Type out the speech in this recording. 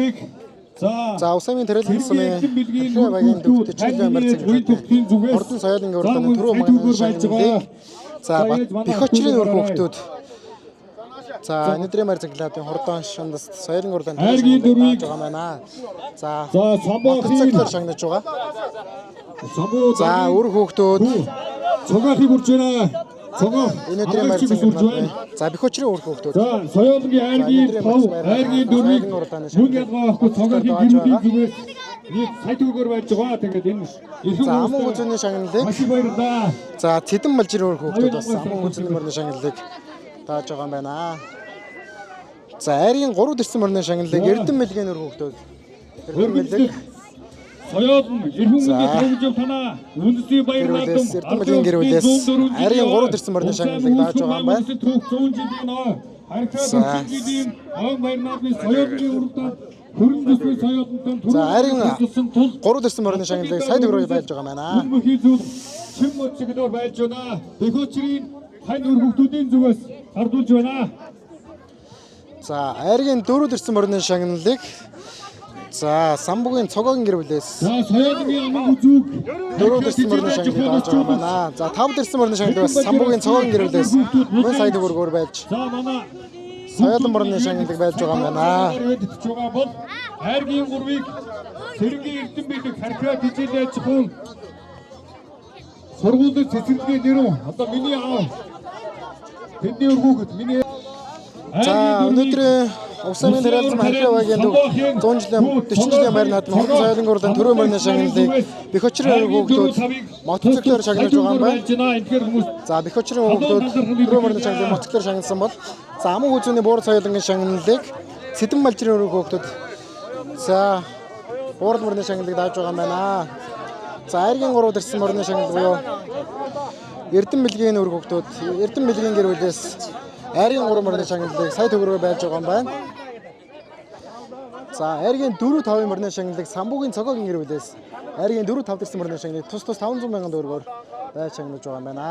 дөрвийг за За Усамын Тэрэлэн сумын Эрдэм бэлгийн Архиа багийн хүүхдүүд 40 морь буян төвтгийн зүгээс Хурдан соёлын за урдны мөн түрүү сая магнан төгрөгөөр байлж байгаа. шагналыг за За, ээж манай Бэхочрын үр хүүхдүүд хүүхдүүд за өнөөдрийн морь занглаадын хурдан шандаст соёлын урдны Айргийн дөрвийг байгаа юм байна. За За самбоохын мотоциклоор шагнаж байгаа. самбуу За үр хүүхдүүд цугаахыг үрж байна. Цугаах өнөөдрийн морь амрагчийг үрж байна. занглаадын за Бэхочрын үр хүүхдүүд За соёолынгийн айргийн өнөөдрийн 5, морь айргийн занглаадын дөрвийг соёлын урдааны мөн шагналыг ялгаа авахгүй цугаахын мотоциклоор гэрүүлийн дааж зүгээс нэг сая төгрөгөөр байж байгаа. Тэгээд энэ эрхэм За аман хүмүүстээ хүзүүний шагналыг маш их баярлалаа. за Цэдэн малжирын үр хүүхдүүд бас аман хүзүүний морины шагналыг тааж байгаа юм байна. За айрын 3 дэрсэн морины шагналыг Эрдэм мэлгийн үр хүүхдүүд Эрдэм мэлэг Соёол нь эрхэм За. хүндэт хөгжил танаа үндэсний баяр Гэр наадам бүлээс, Эрдэм мэлгийн гэр бүлээс айрын 3 дэрсэн морины шагналыг дааж байгаа юм байна. Түүх 100 жилийн ноо харьцаа За. 40 жилийн он баяр наадмын соёолын уралдаанд хөрөн төсвийн соёолонтой За айрын түрүүн тул 3 дэрсэн морины шагналыг сая төгрөгөөр байлж байгаа юм байна. Хүмүүхийн зүйл чим мод чиглэлээр байлж байна. Бэхөчрийн хань үр хүүхдүүдийн зүгээс зардуулж байна. За айрын 4 дэрсэн морины шагналыг за самбугийн цогоогийн гэр бүлээс За соёолын аман үзүүг 4 дэрсэн морины шагналыг дааж байгаа юм байна. За 5 дэрсэн морины шагналыг бас самбугийн цогоогийн гэр бүлээс мөн сая төгрөгөөр байлж За манай соёолон морины шагналыг байлж байгаа юм байна. Мэдж байгаа бол айргийн гурвыг Сэрэнгийн Эрдэм бэлэг хархиа тижэл аж ахуйн сургуулийн цэцэрлэгийн нэрв одоо миний аав тэдний өргүүхэд миний За өнөөдрийн Увсамын тариалсан хархиа багийн төв 100 жилийн 40 жилийн байр наадмын хурдан соёлын уралдаан түрүү морины шагналыг Бэхочрын хүүхдүүд мотоциклоор шагнаж байгаа юм байна. Эдгээр хүмүүс За Бэхочрын хүүхдүүд түрүү морины шагналыг мотоциклоор шагнасан бол за аман хүзүүний буур соёлынгийн шагналыг Сэдэн малжрын хүүхдүүд за буурал морины шагналыг дааж байгаа юм байна. За айргийн 3 дэрсэн морины шагнал буюу Эрдэм бэлгийн үр хүүхдүүд Эрдэм бэлгийн гэр бүлээс айргийн 3 морины шагналыг сая төгрөгөөр байлж байгаа юм байна. За айргийн 4 5 морины шагналыг самбуугийн цогоогийн гэр бүлээс айргийн 4 5 дэрсэн морины шагналыг тус тус 500 мянган төгрөгөөр байж шагналж байгаа юм байна.